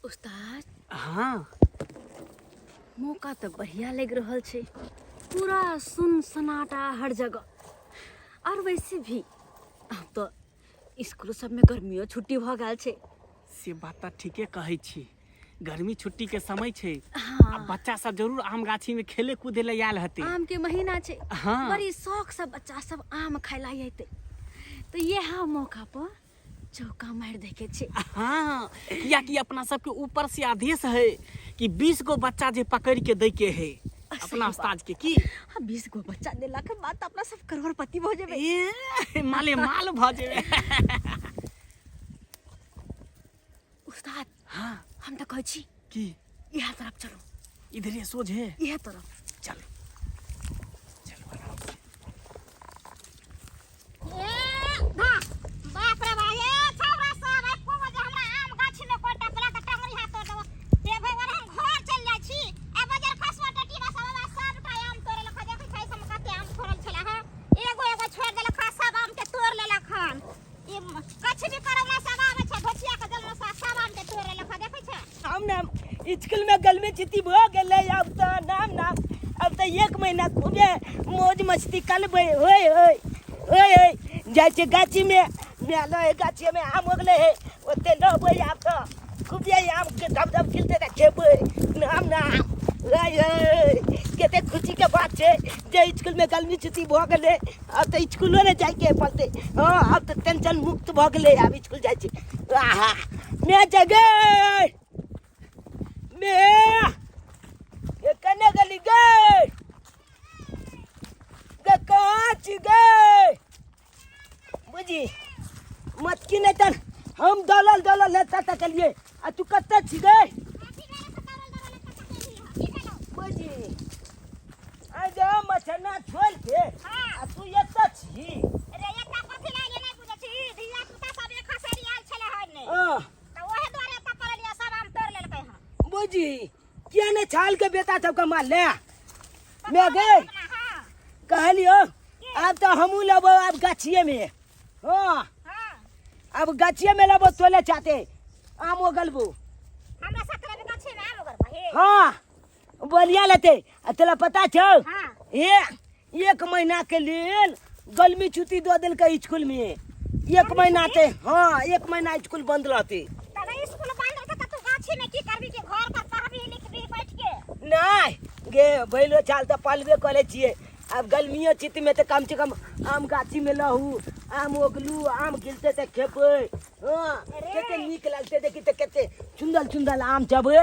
उस्ताद। हाँ। मौका तऽ बढ़िया लागि रहल छै, पूरा सुन सन्नाटा हर जगह। और वैसे भी आब तऽ स्कूल सबमे गर्मियो छुट्टी भऽ गेल छै। से बात तऽ ठीके कहै छी, गर्मी छुट्टी के समय छै। हाँ। आ बच्चा सब जरूर आम गाछी में खेले कूदे ले आयल हते। आम के महीना छै। हाँ। बड़ी शौक से बच्चा सब आम खाय ला अयतै, तऽ इएह मौका पर चौका मारि दैके छै। हाँ, कियाकि अपना सबके ऊपर से आदेश है कि 20 गो बच्चा जे पकड़ के दै के है अपना उस्ताद के। की हाँ, 20 गो बच्चा देला के बाद तऽ अपना सब करोड़पति भऽ जेबै। ए, माले माल भऽ जेबै। उस्ताद। हाँ। हम तऽ कहै छी की इएह तरफ चलू। इधरे सोझे? इएह तरफ। चलू चलू आराम से। बाप रे बाप, ए छौरा सब एको बजे हमरा आम गाछी में कोटा पला के टंगरी हाथ तोड़ देबो। हे भगवान, हम घर चल जाइ छी। आ बजर खसवा टटीवा सब बाबा सबटा आम तोड़े लख। देखै छै सब कते आम फड़ल छला हँ, एगो एगो छोड़ देलक हँ, सब आम के तोड़ लेलक हन। ई कछु भी करौ ना सब आबै छै भोचिया के जन्म से सब आम के तोड़े लख। देखै छै हम नाम स्कूल में गर्मी छुट्टी भऽ गेलै, आब तऽ नाम नाम अब तऽ एक महीना खूबे मौज मस्ती करबै। होय होय होय होय, जाइ छै गाछीमे, मेलो है गाछीमे आम हो गेलै है, ओते लबै। आब तऽ खूबे आमके धब धब खिलतै तऽ खेबै। नाम नाम होय होय, कते खुशीके बात छै जे स्कूलमे गर्मी छुट्टी भऽ गेलै, आब तऽ स्कूलो नहि जाइके पड़तै। हँ, आब तऽ टेंशन मुक्त भऽ गेलै, आब स्कूल जाइ छै। आहा मैं जगे मैं ये कने गली गए गे, कहाँ छी गए? बुझी मत की नहीं तन हम दौलल दौलल लेता तक लिए, आ तू कत्ते छी गए? बुझी आ जा मछना छोड़ के आ तू एतऽ छी? रे एकटा कथी लागे नहि बुझै छी, धिया पुता सब एक खसेरी आयल छलै हन ने, हाँ। तऽ ओहे दुआरे एतऽ पड़लियै, सब आम तोड़ लेलकै हन। बुझी किया नहीं छाल के बेटा सबके मार ले मैं गए? हाँ। कहलियो आब तो हमहूँ लेबो आब गाछिए में। हाँ। हाँ। अब गाछिए में लेबो, तोले चाहते आम ओगलबो। हमरा साथ रवि गाछी में आम ओगरबही? हाँ, बोलिया लेते। आ तोरा पता छौ? हाँ। ए एक महीना के लेल गर्मी छुट्टी दऽ देलकै स्कूल में, एक महीना ते। हाँ, एक महीना स्कूल बंद रहते। तब स्कूल बंद रहतै तऽ तू गाछी में की करबी? कि घर पर पढ़बी लिखबी बैठ के? नहीं गे, बैलो चाल तऽ पालबे करै छियै। आब गर्मियो छुट्टी में तऽ कम से कम आम गाछी में लहू, आम ओगलू, आम गिलते तऽ खेबै। हाँ, कते नीक लगतै। देखी तऽ कते सुन्दर सुन्दर आम चबै।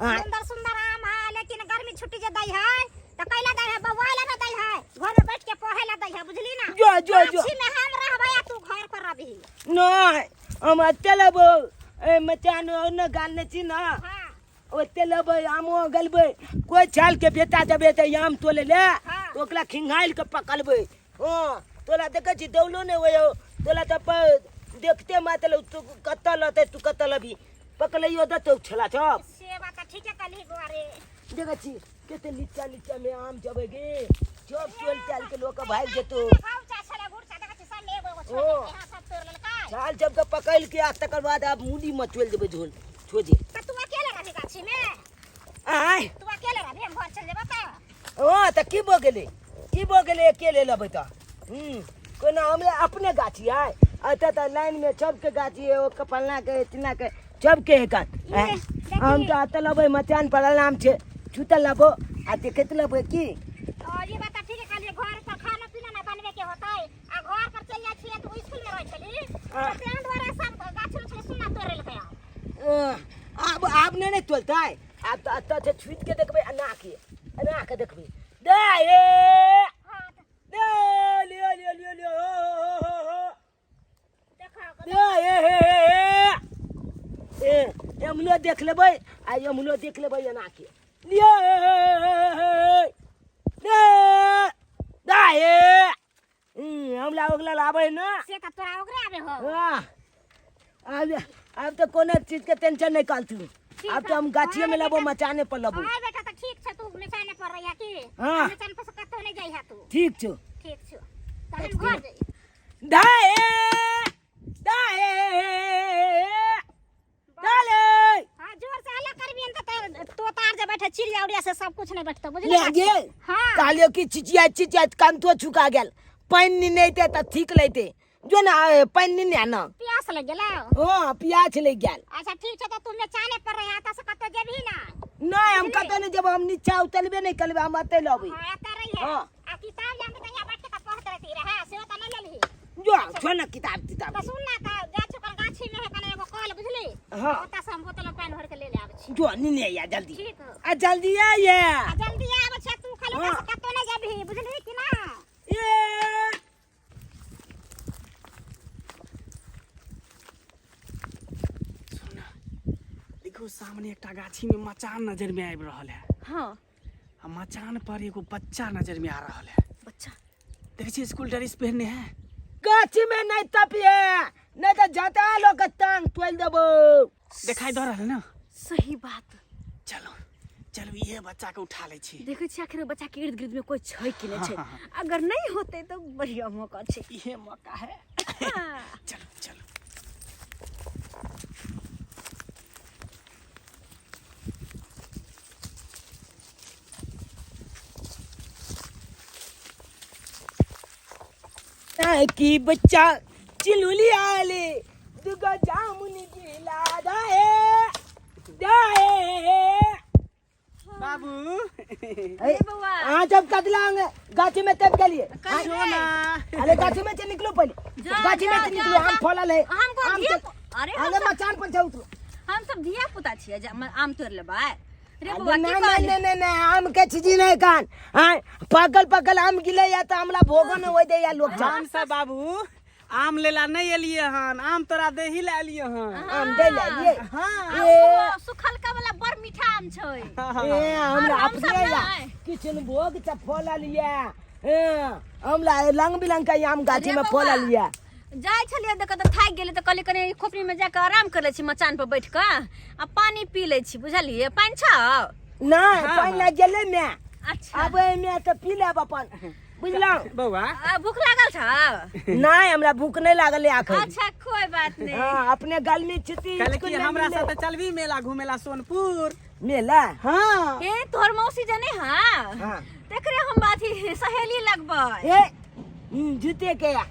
हाँ। सुंदर सुंदर आम है, लेकिन गर्मी छुट्टी जे दै है तऽ कैला दै है? बौआइ ला ना दै है, घर में बैठ के पढ़े ला दै है, बुझली ना? जो जो जो। गाछी में हम रहबै आ तू घर पर रहबही? नहीं, हम एते लेबो, ए मचान न गालने छी ना। हाँ। ओते लेबै, आमो गलबै। कोइ छाल के बेटा देबै तऽ आम तोले ले। हाँ। ओकरा खिंघाइल के पकड़बै। हाँ, तोरा देखै छी दौलो नहि होइ हौ तोला तऽ देखते मातल तू कतऽ लतै, तू कतऽ लबी, पकड़ैयो देतौ छला सब। से बात तऽ ठीके कहली बौआ रे। देखै छी कते नीचा नीचा में आम जबै गे, सब चोल चाल के लोक भागि जेतौ। घौचा छलै घुरचा, देखै छी सब एगो एगो छोड़ ओ। देलकै हँ, सब तोड़ लेलकै। छाल सबके पकड़ि के आ तकर बाद आब मूली में चोलि देबै झोल छोजे। तऽ तू अकेले रहबी गाछी में? आय? तू अकेले रहबी, हम घर चल जेबो तऽ? हँ, तऽ की भऽ गेलै, की भऽ गेलै अकेले लेबै तऽ? कोना हमरा अपने गाछी है, एतऽ तऽ लाइनमे सबके गाछी है, ओ फलना के चिन्ना के सबके है गाछ। आँय, हम तऽ एतऽ लेबै, मचान पर आराम छै छूतल लेबो आ देखैत लेबै की। और ये बात ठीक है कहलिए, घर पर खाना पीना ना बनबे के होतै आ घर पर चल जाइ छियै तऽ स्कूल में रहै छली। हाँ। तऽ तें दुआरे सब गाछ उछ सुन्ना तोड़ लेलकै। आब आब नहि ने तोलतै, आब तऽ एतऽ छै, छुति के देखबै, एना के एना के देखबै दे ए। हाँ। दे लियो लियो लियो लियो, हो हो हो हो। देखो। दे ए हे हे ए, एमलो देख लेबै आ एमलो देख लेबै एना के लियो ए हे हे हे दे दे ए। हमरा ओगला लाबै ना। से तऽ तोरा ओकरे आबे हो। हाँ, आब आब तऽ कोनो चीज के टेंशन नहीं काल तू। ठीक आब तो हम है। गाछिए में हाँ, लेबो, बेटा। मचाने पर लेबो। हाँ बेटा, तऽ ठीक छै, तू मचाने पर रहिया की। हाँ। मचान पर से कतौ नहि जाइ है तू। ठीक छौ। ठीक छौ, तऽ हम घर जाइ। दाए दाए डाले। हाँ, जोर से छै चिड़िया उड़िया से सब कुछ नहीं बैठतो बुझली ले गे। हां। कहलियो कि चिचिया चिचिया कान तो चुका गेल, पानि नहीं ते त ठीक लेते जो ना, पानि नहीं ना। प्यास लग गेलो? हां, प्यास लग गेल। अच्छा ठीक छै, त तू मेचाने पर रह, आता से कतो जेबही ना? नहीं, हम कतो नहीं जेब, हम नीचा उतरबे नहीं करबे, हम अते लबे। हां, एते रही है। हां। आ किताब जाके तहिया बैठ के पढ़त रहती रहे, से त नहीं लेलही। जो छो ना किताब तिताब। त सुन ना, त जा छो गाछी में है कने एगो कल, बुझली? हां। ओता से हम बोतल में पानि भर के ले ले आबै छी। जो नहीं या जल्दी। ठीक। आ जल्दी आ ये। आ जल्दी आबै छै तू, खाली हां। ओता से कतो नहीं जेबही, बुझली कि ना? ए सुन, देखो सामने एकटा गाछी में मचान नजर में आबि रहल है। हाँ। आ मचान पर एगो बच्चा नजर में आ रहल है। बच्चा? देखै छियै स्कूल ड्रेस पहनने है। गाछी में नहीं तपिए, नहीं तो जाता लोग के टांग तोड़ देबो। देखाई दऽ रहल है ना? सही बात। चलो चलो, इहे बच्चा के उठा लै छी। देखै छी आखिर बच्चा के इर्द गिर्द में कोई छै कि नहीं छै। हाँ, हाँ, अगर नहीं होते तो बढ़िया मौका छै। इहे मौका है। हाँ। चलो चलो। की बच्चा चिलुली आले दुगो जामुन गिला दाए दाए। बाबू। अरे बउआ। हाँ, जब कदलांग गाछी में तब गेलिए। सोना। अरे गाछी में से निकलो पहले। जा, गाछी में जा, से जा, निकलो। जा। आम फलल है। हमको आम धिया अरे हम अरे सब मचान पर जाऊ तू। हम सब धिया पुता छियै, आम तोड़ लेबै रे अरे बउआ? की नहीं नहीं। कहली? नहीं नहीं नहीं, आम के चीज नहीं कान। हाँ, पकल पकल आम गिले या तो हमला भोगन हो दे या लोग जा। हम सब बाबू आम लेला नहीं एलिए हन, आम तोरा देही ले एलिए हन। आम दे ले ये। हाँ। ए सुखलका वाला बड़ मीठा आम छै। ए हमरा और हम सब अपने या नहि। किचन भोग से फलल या। ए, हमला रंग बिरंग के आम गाछी अरे में बउआ, फलल या। जाइ छलियै देख तऽ थाकि गेलै तऽ कहलियै कनि खोपड़ी में जाके आराम कर लै छी, मचान पर बैठ कऽ आ पानी पी लै छी, बुझलियै? पानि छौ? नहीं। हाँ, पानि लग गेलै मैं। अच्छा। अब मैं तो पी लेब अपन, बुझलहुँ? बौआ। आ, भूख लागल छौ? नहीं, हमरा भूख नहीं लागल है आखिर। अच्छा, कोई बात नहीं। हाँ, अपने गर्मी छुट्टी कहले स्कूल कि में हमरा मिले। साथे चलबी मेला घूमेला सोनपुर? मेला? हाँ। हे, तोहर मौसी जने? हाँ। हाँ। तेकरे हम बात सहेली लगबै। ए जूते के या।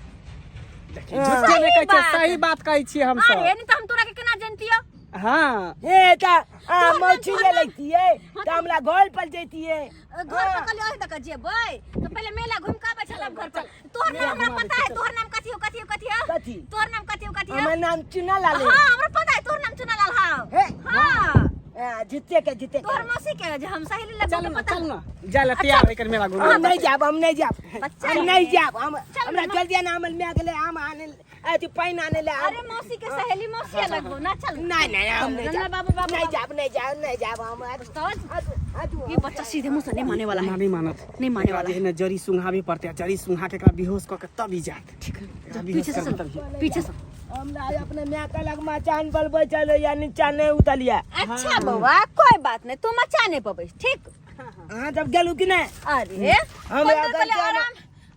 देखी, हाँ। झूठे नहि कहै छियै। बात। सही बात कहै छियै हम अरे सब। नहीं तो हम तोरा के केना जनतियो? हाँ। ए ता आ तोहर नाम- मौसी तोहर ले नाम- लैतियै तऽ हमरा घर पर जैतियै। घर पर कहलियै ओहि तक जेबै तऽ पहिले मेला घुमि कऽ आबै छलब घर पर। तोहर नाम हमरा पता है, तोहर नाम कथी हो, कथी हो, कथी हो? कथी? तोहर नाम कथी हो, कथी हो? हमर नाम चुना लाल है। हाँ, हमरा पता है तोहर नाम चुनालाल हाउ। हे। हाँ। आ, जूते के जूते के। तोहर मौसी के जे हम सहेली लगबै चल तऽ ना। पता। चल ना, जाय ला तैयार होय कर मेला घूमे। हम नहीं जाब, हम नहीं जाब। बच्चा हम है। नहीं जाब हम। चल हमरा ना। जल्दी आना, हमर माय गेलै आम आने, अथी पानि आने ले। अरे मौसी के सहेली मौसी लगबो ना, चल। नहीं नहीं, हम नहीं चल जाब। बाबू, बाबू, नहीं जाब, नहीं जाब, नहीं जाब हम। तो ये बच्चा सीधे मुंह से नहीं माने वाला है। नहीं मानत। नहीं माने एकरा वाला जे है ना जड़ी सुंघाबे पड़तै, जड़ी सुंघा के एकरा बेहोश कऽ के तब ही जात। ठीक है। एकरा बेहोश पीछे से करबै चल, तब ही। पीछे से। हमरा अपने माय कहलक मचान पर बैठल या नीचा नहीं उतलिया। अच्छा बउआ, कोई बात नहीं, तू मचाने पर बैठ, ठीक? अहाँ जब गेलू कि नहीं? अरे हमरा कोन देर पहले गलती आराम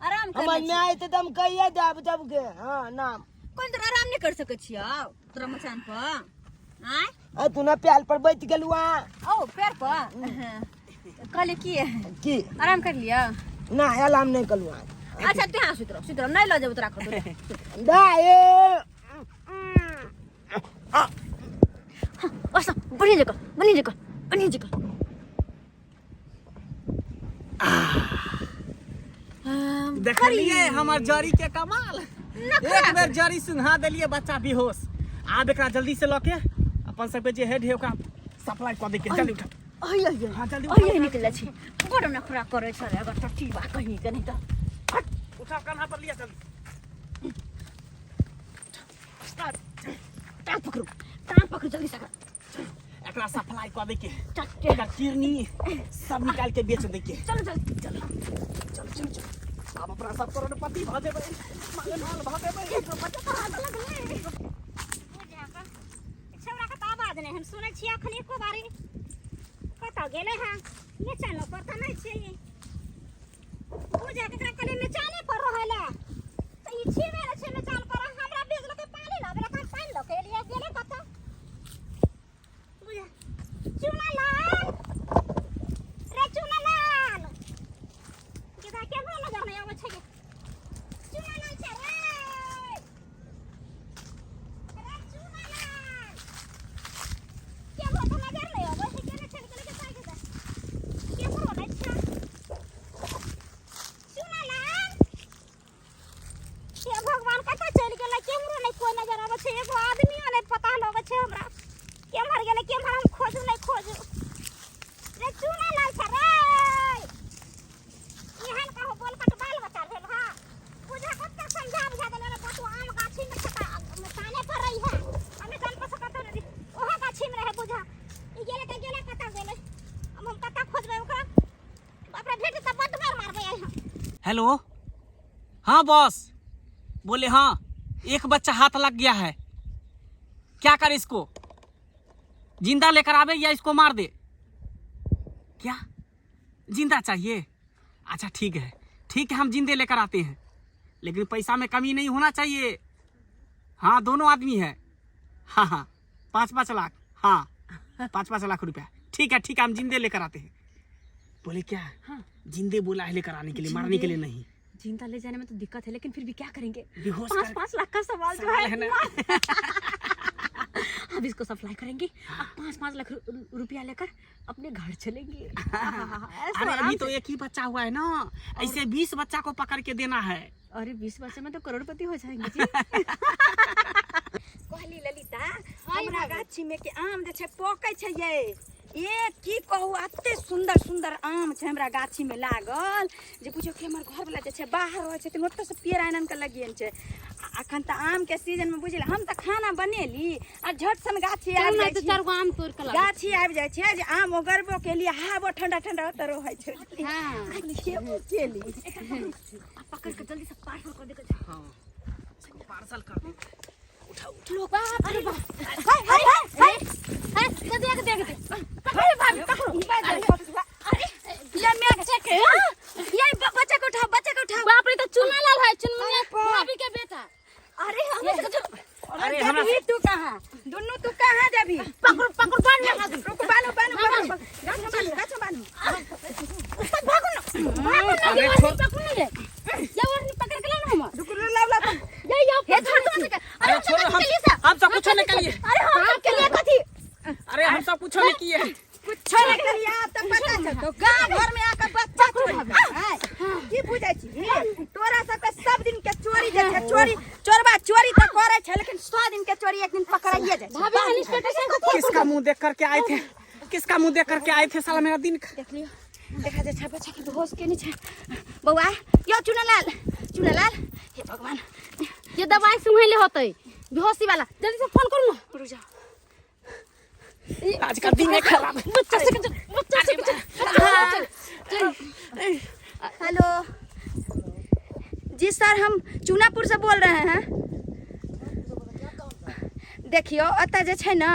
आराम कर हमर लै छी। माय तऽ दम कहिए देब जब के हाँ नाम। कोन देर आराम नहीं कर सकै छियौ तोरा मचान पर आय? आ तू ना प्याल पर बैठ गेलू अहाँ। ओ पैर पर कहले की? की? आराम कर लिया। ना, आराम नहीं कलू अहाँ। अच्छा, तू यहाँ सुत रह, सुत रह, नहीं लऽ जेबौ तोरा कतौ। दा ए। बस, बढ़िया जगह, बढ़िया जगह, बढ़िया जगह। देखलिए हमर जड़ी के कमाल? एक बेर जड़ी सुंघा देलिए, बच्चा बेहोश। आब एकरा जल्दी से लऽ के अपन सबके जे हेड है ओकरा सप्लाई कऽ दै के। जल्दी उठा। अहि अहि। हाँ, जल्दी। अहि अहि, निकल जाइ छी। बड़ नखरा करै छलै अगर टटीबा कहीं के नहीं तऽ। उठा, कन्हा पर लिया जल्दी। टांग पकड़ू, टांग पकड़ू जल्दी से। एकरा सप्लाई कऽ दै के। चल। एकर किडनी सब निकाल के बेच दै के। चलो जल्दी चलो। चल चल चल, आब अपना सब करोड़पति भऽ जेबै, मालामाल भऽ जेबै। छौड़ा के तऽ आवाज नहि हम सुनै छियै अखन एको बारी। कतऽ गेलै हँ? मेचानो पर तऽ नहि छै ई। पूजा के एकरा कहलियै मेचाने पर रहै लए तऽ ई छिमे नहि छै मेचान पर। हमरा भेजलकै पानि लाबै लए तऽ हम पानि लऽ के एलियै, गेलै कतऽ? बुझा चुना लाल, एगो आदमियो नहि पता लगै छै हमरा केम्हर गेलै केम्हर हम खोजू नहि खोजू रे चूना लाल सर रे एहन कहू बोल कट बाल बच्चा भेल हँ बुझा कते समझा बुझा देले रे बतू आम गाछी में छता ताने पर रही है हमें जान पर सकत रही ओहा गाछी में रहे बुझा ई गेले त गेले कता गेले अब हम कता खोजबै ओकरा बाप रे भेट त बड मार मारबै आइ हम। हेलो, हाँ बॉस बोले, हाँ एक बच्चा हाथ लग गया है, क्या करे इसको, जिंदा लेकर आवे या इसको मार दे? क्या जिंदा चाहिए? अच्छा ठीक है ठीक है, हम जिंदे लेकर आते हैं, लेकिन पैसा में कमी नहीं होना चाहिए। हाँ दोनों आदमी है, हाँ हाँ 5-5 लाख, हाँ 5-5 लाख रुपया, ठीक है ठीक है, हम जिंदे लेकर आते हैं। बोले क्या? हाँ। जिंदे बोला है लेकर आने के लिए, मारने के लिए नहीं। जिंदा ले जाने में तो दिक्कत है, लेकिन फिर भी क्या करेंगे, बेहोश पाँच कर- पाँच लाख का सवाल जो सवाल है है ना। अब इसको सप्लाई करेंगे, अब 5-5 लाख रुपया लेकर अपने घर चलेंगे। ऐसे अरे आराम अभी तो से। एक ही बच्चा हुआ है ना, ऐसे 20 बच्चा को पकड़ के देना है। अरे 20 बच्चे में तो करोड़पति हो जाएंगे जी। कहली ललिता, हमरा गाछी में के आम जे छै पकै छै ये, ए की कहू, एते सुंदर सुंदर आम छै हमरा गाछी में लागल जे बुझियौ कि हमर घरवला जे छै बाहर रहै छथिन, ओतऽ से पेड़ आनि आनि कऽ लगेने छै। आ अखन तऽ आम के सीजन में बुझल हम तऽ खाना बनेली आ झट सन गाछी आबि जाइ तो छै। 4 गो आम तोड़ के लाबै। गाछी आबि जाइ छै जे आम ओगरबो केली, हावो ठंडा ठंडा ओतऽ रहै छै। हाँ। आ खेबो केली। पकड़ के जल्दी से पार्सल कर दे। हाँ इसको पार्सल कर दे। उठाओ। बाप रे बाप, हाय हाय हाय हाय हाय, दे दे दे दे, पकड़ो भाभी पकड़ो। अरे ये मैं बच्चा के, ये बच्चा को उठाओ, बच्चा को उठाओ। बाप रे, तो चुना लाल है, चुनमुनिया अरे बाप। भाभी के बेटा। अरे हम अरे हमरा जबी तू कहाँ, दुन्नू तू कहाँ जबी? पकड़ो पकड़ो, बांध लगा दे। रुक, बानो बानो बानो, गाछ में बानो, गाछ में बानो। उस्ताद भागो ना, भागो ना, अरे ये छोड़। ओढ़नी पकड़ो ना रे, ये ओढ़नी पकड़ के ला ना हमर। रुक रुक, लाओ लाओ। ये ये छोड़ दो हमके। अरे अरे छोड़ो, हम हम सब कुछ नहीं करिए। अरे हम सब के लिए कथी? अरे हम सब कुछ नहीं किए। कुछ नहीं करिए, आप तो पता चल तो गांव घर में आकर बच्चा चोरी हैं। की बुझै छी तोरा सबके? सब दिन के चोरी जे छै, चोरी चोरबा चोरी तऽ करै छै, लेकिन 100 दिन के चोरी एक दिन पकड़ाइए जाइ छै। भाभी, हम इंस्पेक्टर साहब को किसका मुंह देख करके आए थे, किसका मुंह देख करके आए थे साला मेरा दिन देख लियो, देखा जे छै बच्चा के बेहोश केने छै। बौआ यो चुनालाल, चुनालाल, हे भगवान। ये दवाई सुंघैले होतै बेहोशी वाला, जल्दी से फोन करू ना। रुक जाओ। आज का दिन है खराब। बच्चा से बच्चा से चल चल। हेलो जी सर, हम चूनापुर से बोल रहे हैं। देखियो ओतऽ जे छै ने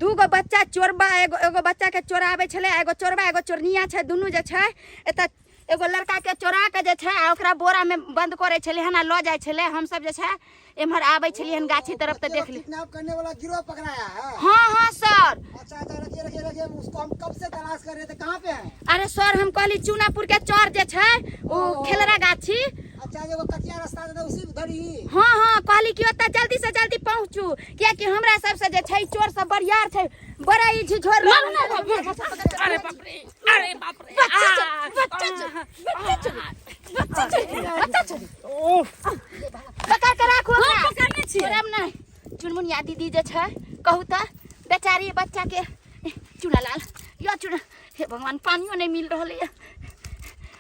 2 गो बच्चा चोरबा, एगो एगो बच्चा के चोराबै छलै, एगो चोरबा एगो चोरनिया छै, दुनू जे छै एतऽ एगो लड़का के चोरा के जे छै आ ओकरा बोरा में बंद करै छलै हन आ लऽ जाइ छलै। हमसब जे छै एम्हर आबै छलियै हन गाछी तरफ तऽ देख ली। किडनैप करने वाला गिरोह पकड़ाया है? हाँ हाँ सर। अच्छा अच्छा, रखिए रखिए रखिए, उसको हम कब से तलाश कर रहे थे, कहाँ पे है? अरे सर, हम कहली चूनापुर के चौर जे छै ओ खेलरा गाछी। अच्छा, जो वो कचिया रास्ता था उसी उधर ही? हाँ हाँ, कहली कि ओतऽ जल्दी से जल्दी पहुँचू, कियाकि हमरा सबसे जे छै चोर सब बरियार छै, बड़ा ई झिझोर। अरे बाप रे, अरे बाप रे। बच्चा चोर, बच्चा चोर, बच्चा चोर, बच्चा चोर। ओह। पकड़ के राखू ओकरा। पकड़ने छियै। छोड़ब नहि। चुनमुनिया दीदी जे छै, कहू तऽ बेचारी बच्चा के, चुनालाल यो चुना, हे भगवान, पानियो नहि मिल रहल ये।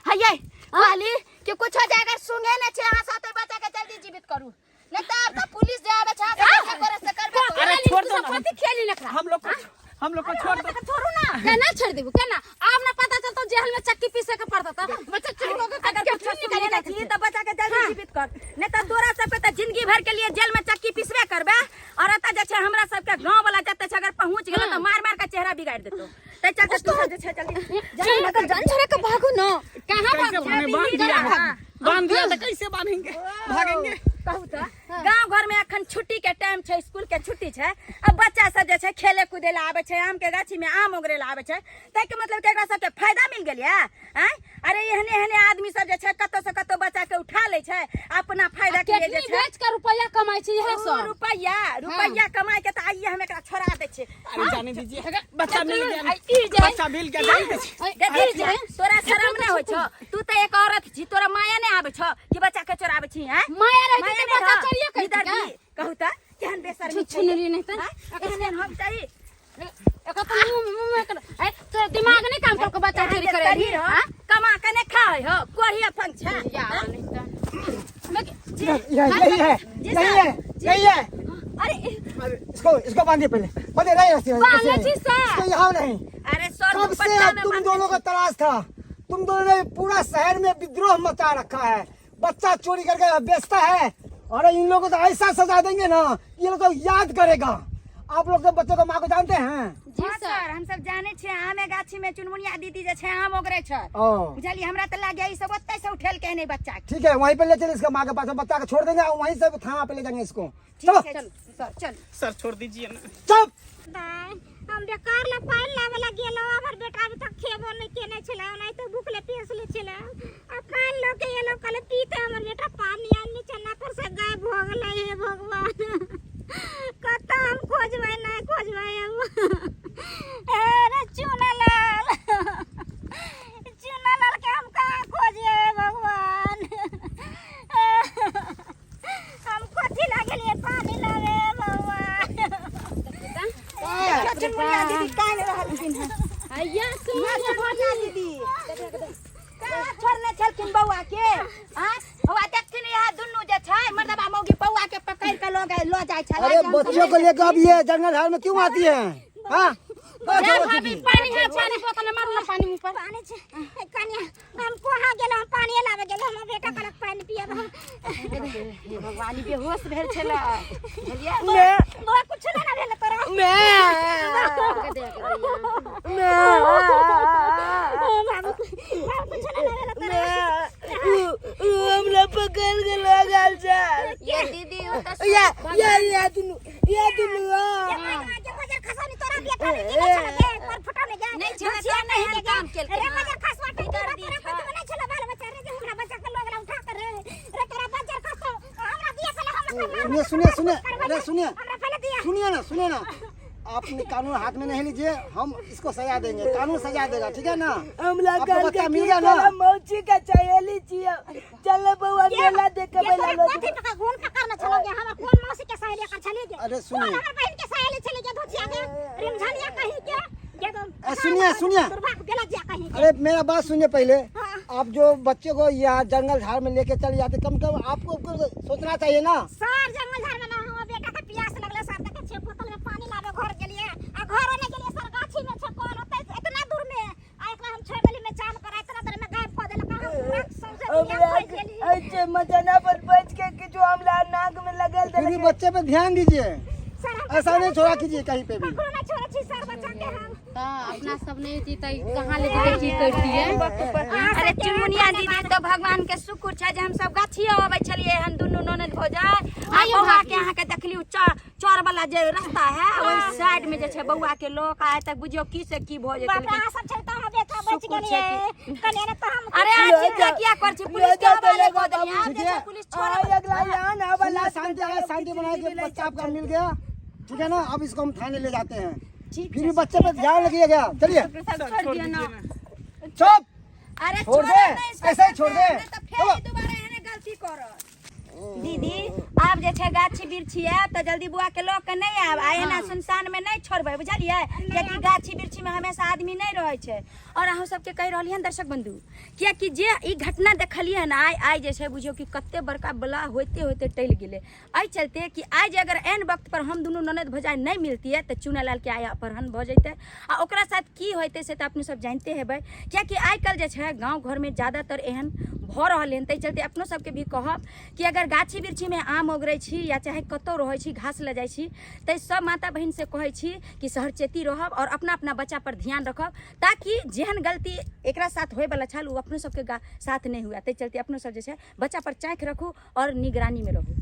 हैयै कहली कि कुछ हो जाए अगर सुंघे नहि छै अहाँ साथे, बच्चा के जल्दी जीवित करू, नहीं तऽ आब तऽ पुलिस जे आबै छै अहाँ साथे करे से करबे करत। अरे छोड़ दो ना। कथी खेली नखरा? हम लोग को छोड़ दो। छोड़ू ना। केना छोड़ देबू, केना? आब ना पता चलतो जेल में चक्की पीसे के पड़ता त बच्चा चोरी कऽ के अगर कुछ सुने नहि छी तऽ बच्चा के जल्दी जीवित कर, नहीं तऽ तोरा सबके तऽ जिंदगी भर के लिए जेल में चक्की पिसबे करबे। और एतऽ जे छै हमरा सबके गांव वाला जते छै, अगर पहुंच गेलो तऽ मार मार के चेहरा बिगाड़ देतो। तै चलते तू सब जे छै जल्दी जान के जान छोड़ के भागू ना, कहां कैसे भागू? बांधे? बांध दिया है, बांध दिया तो कैसे बांधेंगे, भागेंगे? कहू तऽ गांव घर में अखन छुट्टी के टाइम छै, स्कूल के छुट्टी छै, अब बच्चा सब जे छै खेले कूदे ला आबै छै, आम के गाछी में आम ओगरे ला आबै छै, ताहि के मतलब कि एकरा सबके फायदा मिल गेल ये आँय? अरे एहने एहने आदमी सब जे छै कतौ से कतौ बच्चा के उठा लै छै अपना फायदा के लिए जे केतनी छै। बेच के रुपया कमाई छै इहे ओ, सब। रुपैया रुपैया कमाई के तऽ आइए हम एकरा छोड़ा दै छियै। अरे जाने दीजिए, बच्चा मिल गया ना। ई जे बच्चा मिल गया, जाने दीजिए। देख ली, तोरा शरम नहि होइ छौ? तू तऽ एक औरत छी, तोरा माया नहि आबै छौ कि बच्चा के चोराबै छी? हैं, माया रहै माया तऽ नहि बच्चा रह। चोरिये करतै निदर्दी, का? कहू तऽ केहन बेशर्मी छै छुछुनरी नहीं त एहन एहन हम चाही एकर तो मुंह मुंह में एकर ए तोरा दिमाग नहीं काम करके बच्चा चोरी करे शरीर हो कमा के नहीं खाए हो कोढ़िया फंग छै या नहीं त मैं यही है यही है यही है। अरे अरे, इसको इसको बांधिए पहले, बांधिए। नहीं रस्सी बांधले छी सर। इसको यहाँ नहीं। अरे सर कब से अब तुम दोनों का तलाश था। तुम दोनों ने पूरा शहर में विद्रोह मचा रखा है। बच्चा चोरी करके बेचता है। अरे इन लोगों को तो ऐसा सजा देंगे ना, ये लोग तो याद करेगा। आप लोग तो बच्चों को माँ को जानते हैं। जी हाँ सर। सर, हम सब जाने छियै आमे गाछी में चुनमुनिया दीदी जे छै आम ओगरे छै। ओ बुझलियै, हमरा तऽ लागै ई सब ओतै से उठेल के नहि बच्चा के। ठीक है, वहीं पे ले चले इसका माँ के पास। बच्चा को छोड़ देंगे और वहीं से थाना पे ले जाएंगे इसको। चलो। ठीक छै सर, चल। सर छोड़ दीजिए ना। चुप। दाइ, हम बेकार ला पानि लाबे ला गेलहुँ, हमर बेटा अभी तक खेबो नहि केने छलै, ओनाहिते भूखले प्यासले छलै। आ पानि लऽ के एलहुँ, कहलियै पीते हमर बेटा पानि, आ निचन्ना पर से गायब भऽ गेलै। हे भगवान, कतऽ हम खोजबै, नहि खोजबै हम। हे रे चुनालाल, चुनालाल के हम कहाँ खोजिए? हे भगवान, हम कथी ला गेलियै पानि लाबे? हे भगवान। चुनमुनिया दीदी कानि रहलखिन हन। हैया सुन। ना चुनमुनिया दीदी कहाँ छोड़ने छलखिन बौआ के? आँ बौआ देखथिन, यहाँ दुनू जे छै मर्दबा मौगी बौआ के पकड़ के लऽ गए, लऽ जाइ छलै। अरे बच्चों को लेकर अब ये जंगल झाड़ में क्यों आती है? हाँ कहाँ जा छोड़ो भाभी थी? पानी है, पानी बोतल में मारू ना पानी मुंह पर। पानी छै कनिया, हम कोहा गेलहुँ, हम पानी लाबे गेलहुँ, हमर बेटा कहलक पानि पियब हम। हे भगवान, ई बेहोश भेल छलै, बुझलियै? बौआ, कुछ नहि ना भेल तोरा? बाबू, बाबू, कुछ नहि ना भेल तोरा? हमरा पकड़ के लऽ गेल छै। ये दीदी, ओ तऽ या या या दुनू, या दुनू आ। के बजर खसानी तोरा बेटा ने की छल गे पर फुटा में गे? नहि छलै तऽ नहि एहन काम केलकै। रे बजर खसवा टेटी, तोरा कुछ नहि छल बाल बच्चा रे, जे हमरा बच्चा के लोग उठा कर रे रे तोरा बजर खसो हमरा दिया पहले, हम सुनिए सुनिए सुनिए, अरे सुनिए। हमरा पहले दिया। सुनिए ना, सुनिए ना, आपने कानून हाथ में नहीं लीजिए। हम इसको सजा देंगे, कानून सजा देगा, ठीक है ना? हमरा आपको कहलकै बच्चा मिल की गया ना? तोरा मौसी के सहेली छियै, चल बौआ मेला देखे। ये बेला तोरा कथी पकड़ घून पकड़ने छलो गे? हमर कोन मौसी के सहेली एकर छली गे? अरे कोन सुनिए। हमर बहिन के सहेली छली गे? धोचिया गे, रिमझनिया कहीं के गे तो। ए, सुनिए, सुनिए। दुर्भाग्य गेला जिया कहीं के। अरे मेरा बात सुनिए पहले। हाँ। आप जो बच्चे को यहाँ जंगल झाड़ में लेके चले जाते, कम से कम आपको कुछ सोचना चाहिए ना। सर, जंगल झाड़ में ना, हमर बेटा के प्यास लगले सर, देखे छियै बोतल में पानी लाबे घर गेलिए आ घरो नहीं गेलिए सर, गाछी में छै कल ओतै इतना दूर में, आ एकरा हम छोड़ देली में चाल पर, इतना दूर में गायब कऽ देलक। हम पूरा सौंसे दुनिया हमरा खोजि गेली। ऐसे मचाना पर बच के किछु हमरा नाक में लगल फिर भी देलकै। बच्चे पे ध्यान दीजिए। सर, हम ऐसा नहीं छोड़ा कीजिए कहीं पे भी। ककरो नहीं छोड़ै छी सर बच्चा के हम। तऽ अपना सब नहि जीतै, कहाँ ले जेतै, की करतियै? अरे चुनमुनिया दीदी, तो भगवान के शुक्र छै जे हम सब गाछिए अबै छलियै हन दुनू ननद भौजाइ, आ आइयो बौआ भाभी। के अहाँके देखलियै चौर वाला जे रास्ता है, ओहि साइड में जे छै बौआ के लोक आइ तक बुझियौ की से की भऽ जेतै। बाप रे, अहाँ सब छै तऽ अहाँ बेटा बचि शुक्र छै। गेलियै कनिया, ने तऽ हम अरे अहाँ चिंता किया करै छी? पुलिस के जा हवाले चलेगा कऽ देलियै। आब ठीक जे छै है। पुलिस आइ छोड़ब। अगला यहाँ ना वाला। सुनिए, शांति आए, शांति बना के बच्चा आपका मिल गया, ठीक है ना? अब इसको हम थाने ले जाते हैं। फिर भी बच्चे पे ध्यान रखिएगा। चलिए। सर छोड़ दीजिए ना। चुप। अरे छोड़ दे, छोड़ब नहि इसको, ऐसे ही छोड़ दे। नहि तऽ फेर चलो। ई दोबारा एहने गलती करत। दीदी, आब जे छै गाछी वृक्षी आयब तऽ जल्दी बौआ के लऽ के नहि आयब, आ एना सुनसान में नहि छोड़बै, बुझलियै? कियाकि गाछी वृक्षी में हमेशा आदमी नहि रहै छै। और अहूँ सबके कहि रहलियै हन दर्शक बंधु, कियाकि जे ई घटना देखलियै हन आइ, आइ जे छै बुझियौ कि कते बड़का बला होइते होइते टलि गेलै। एहि चलते कि आइ जे अगर एन वक्त पर हम दुनू ननद भौजाइ नहि मिलतियै तऽ चुनालाल के आइ अपहरण भऽ जैतै, आ ओकरा साथ की होइतै से तऽ अपने सब जानिते हेबै। कियाकि आइ काल्हि जे छै गाँव घरमे ज्यादातर एहन भऽ रहल हन। ताहि चलते अपनो सबके भी कहब कि अगर गाछी वृक्षीमे आम ओगरै छी या चाहे कतहु रहै छी, घास लऽ जाइ छी, ताहि सब माता बहिनसँ कहै छी कि सहरचेती रहब आओर अपना अपना बच्चापर ध्यान रखब, ताकि जेहन गलती एकरा साथ होइवला छल ओ अपनो सबके साथ नहि हुए। ताहि चलते अपनो सब जे छै बच्चापर चाँखि रखू आओर निगरानीमे रहू।